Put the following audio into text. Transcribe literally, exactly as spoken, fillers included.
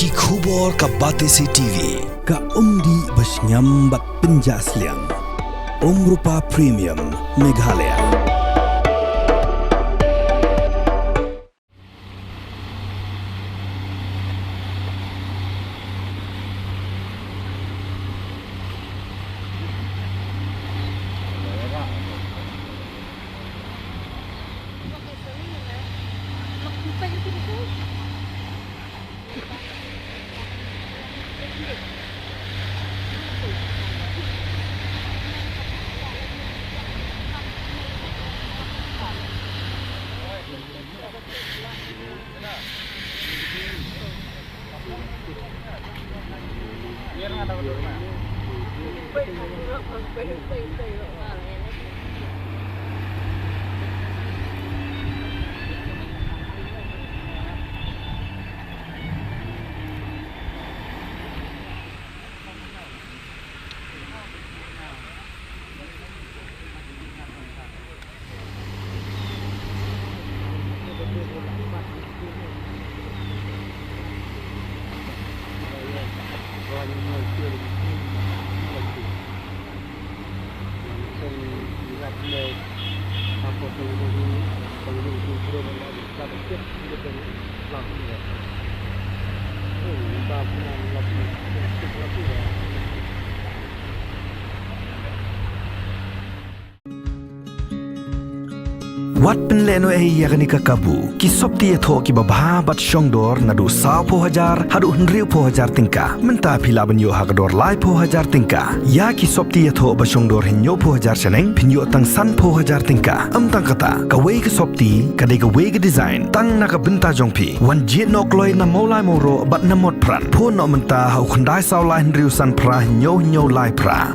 Ki khubor ka Batesi T V, ka umdih ba shngiam bad pynjah sliang. Umrupa Premium, Meghalaya. Wat pynlehnohei ïa kane ka kabu. Ki sopti ïathoh kiba bha bad shongdor naduh sawphew hajar haduh hynriewphew hajar tyngka. Mynta phi lah ban ïoh ha ka dor laiphew hajar tyngka. Ïa ki sopti ïathoh ba shongdor hynñiewphew hajar shaneng, phin ïoh tang sanphew hajar tyngka. Ym tang kata, kawei ka sopti ka dei kawei ka design, tang na ka bynta jong phi. Wan jied noh kloi na Mawlai Mawroh bad na Motphran. Phone noh mynta ha u khyndai saw lai hynriew san phra hynñiew hynñiew lai phra.